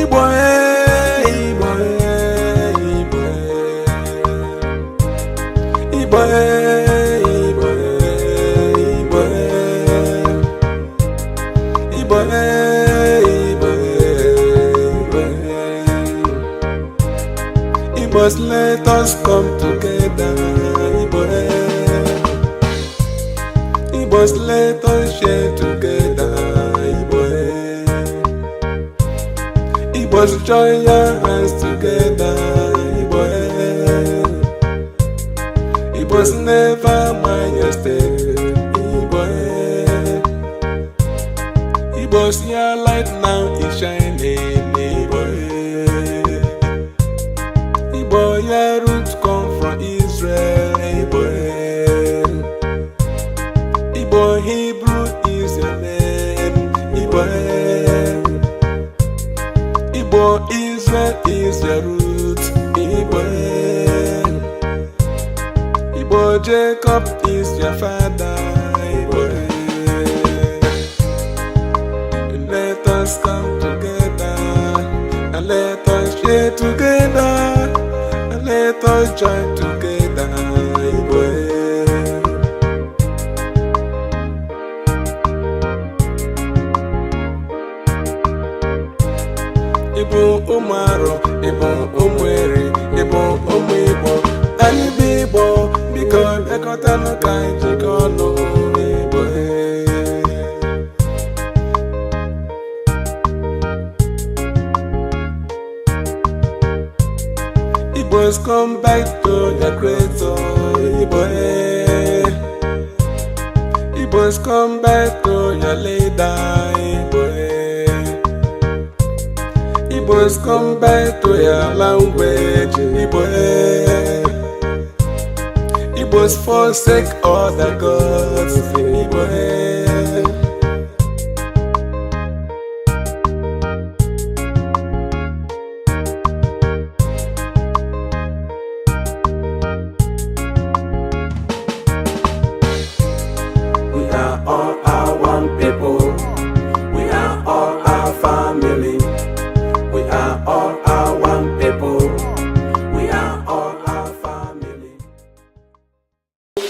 Igbo eh, Igbo eh, Igbo eh. Igbo eh, Igbo eh, Igbo eh. Igbo eh, Igbo eh, Igbo eh. Igbos, let us come together. Igbo eh. Igbos, let us share together. Igbo eh. Igbos, join your hands together. Igbo eh. Igbos, never mind your state. Igbo eh. Igbos, your light now is shining. Igbo eh. Igbo, your roots come from Israel. Igbo eh. Igbo, Hebrew is your name. Igbo eh. Igbo, Israel is your root. Igbo eh. Igbo, Jacob is your father. Igbo eh. Let us come together and let us share together and let us join together. Igbo eh. Ịbụ ụmụ Arọ, ịbụ ụmụ Eri, ịbụ ụmụ Igbo. Anyị bụ Igbo, biko bịakọtanụ ka anyị jikọ ọnụ. Igbo eh. Igbos, come back to the creator. Igbo eh. Igbos, come back to your leader. Igbo eh. Igbos, come back to your language. Igbo eh. Igbos, forsake all the gods. Igbo eh. We are all our one people. We are all our family. We are all our one people. We are all our family.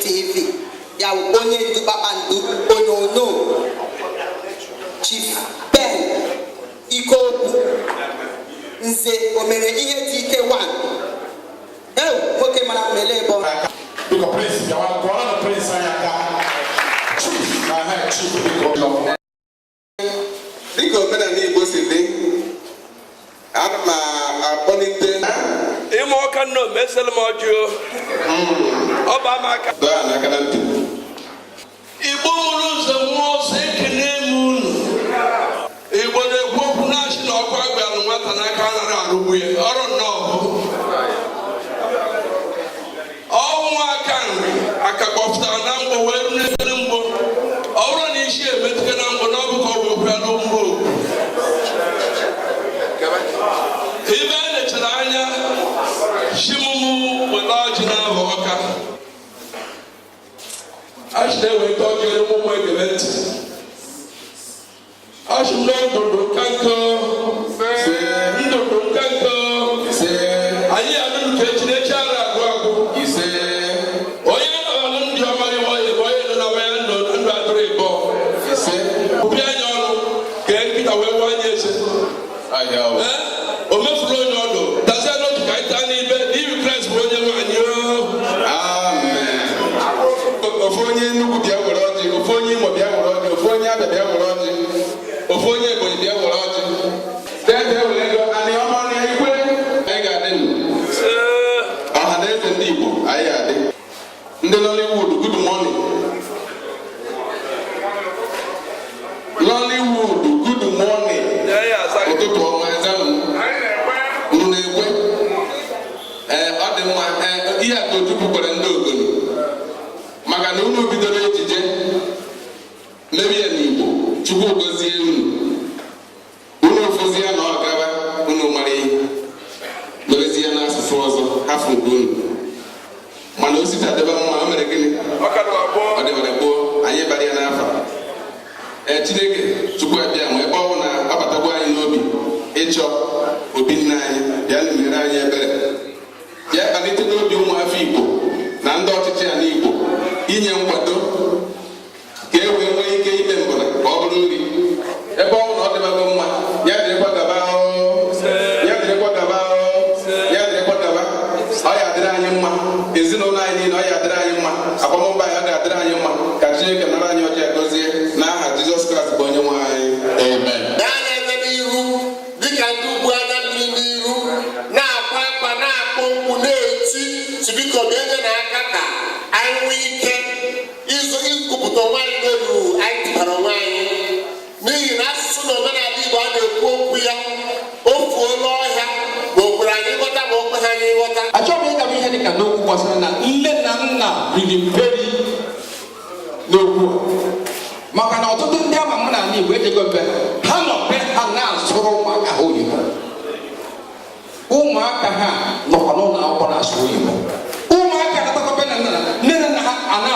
TV ya bụ onye ndu kpakpando onyonyo, Chief Ben Ikoku Nze, o mere ihe dị ike 1 ew nwoke mara mma ele ebe ọ Biko, Prince, bịawa kụọrọ na Prince anyị aka. Chief, aha, Chief, biko. Dịka omenala Igbo si dị, ana m akpọlite Ịma ọka nna omesịrị m ọjọọ ọ bụ ama aka. Dọọ ya n'aka na ntị. Igbo mụrụ ụzọ mmụọ ọsọ, ekene m unu. Igbo na-ekwu okwu na-achị na ọkwa agbalụ nwata n'aka anaghị arụgbu ya ọrụ nnọọ bụ ọnwụ aka nri aka kpọpụtara na mgbọ wee ru n'elu mgbọ. Ọ bụrụ na isi emetụta na mgbọ na ọ bụ ka ọ wekwalụ mgbọ okwu ibe a lechara anya chimụmụ were ọjị na-abụ ọka achị na-eweta ọjị ụmụ egebe ntị achị m na ndụdụ nka nkọ ndụdụ nka nkọ anyị anụnụ ka echi na-echi ara agwụ agwụ. Ise. Onye nọrọ ndị ọmara iwe onye bụ onye nọ na ya ndụ ndụ adịrị ịbọ. Ise. Pịa anya ọnụ ka nkịta wee gwa anya eze. Ahịa o. Ee, o mefuru onye ọdụ tazie n'otu ka anyị taa n'ibe n'ihi Kraịst bụ onye nwe anyị o. Amen. Ofu onye Enugu bịa were ọjị, ofu onye Imo bịa were ọjị, ofu onye Abịa bịa were ọjị, ofu onye Ebonyi bịa were ọjị. Tete were ego anị ọma na ikwe anyị ga-adị nụ. Ee, Ọha na eze ndị Igbo, anyị ga-adị. Ndị Nollywood, good morning. Nollywood, good morning. Ya ya aza gị. Ụtụtụ ọma, ezanụ m. Unu na-ekwe? Ee, ọ dị mma. Ee, ihe a ka Ojukwu kwere ndị Ogoni maka na unu bidoro ejije mewe ya n'Igbo. Chukwu gozie unu, unu fụzie na ọ gaba unu mara ihe merezie n'asụsụ ọzọ hafụ nke unu, mana osisi adịba mma. O mere gịnị? Ọ ka dịwa gboo. Ọ dịbara gboo, anyị bara ya n'afa. Ee, Chineke Chukwu abịa ma ebe ọ bụ na ọ batagwo anyị n'obi ịchọ. Ya dịrịkwa gaba o. Ya dịrịkwa gaba o. Ya dịrịkwa gaba. Ọ ya adịrị anyị mma, ezinụlọ anyị niile, ọ ya adịrị anyị mma, agbammbọ anyị, ọ ga-adịrị anyị mma. Ka Chineke nara anyị ọjọọ, gọzie n'aha Jizọs Kraịst bụ onye nwe anyị, amen. Na-anya n'iru dịka ndị ugwu anya mmiri n'iru, na-akwa akwa, na-akpọ mkpu, na-eti si, biko bịa nye n'aka ka anyị nwee ike ịzụ ịgụpụta onwe anyị n'olu anyị tụbara onwe anyị, n'ihi na asụsụ na omenala Igbo a na-ekwu okwu ya o fuola ọhịa, ma o kwere anyị nghọta ma o kweghị anyị nghọta. Achọghị m ịgaba ihe dịka n'okwu gbasara na nne na nna riri mperi n'okwu a, maka na ọtụtụ ndị ama m n'ala Igbo ejego mbe ha nọ be ha na-asụrụ ụmụaka ha oyibo, ụmụaka ha nọkwa n'ụlọ akwụkwọ na-asụ oyibo.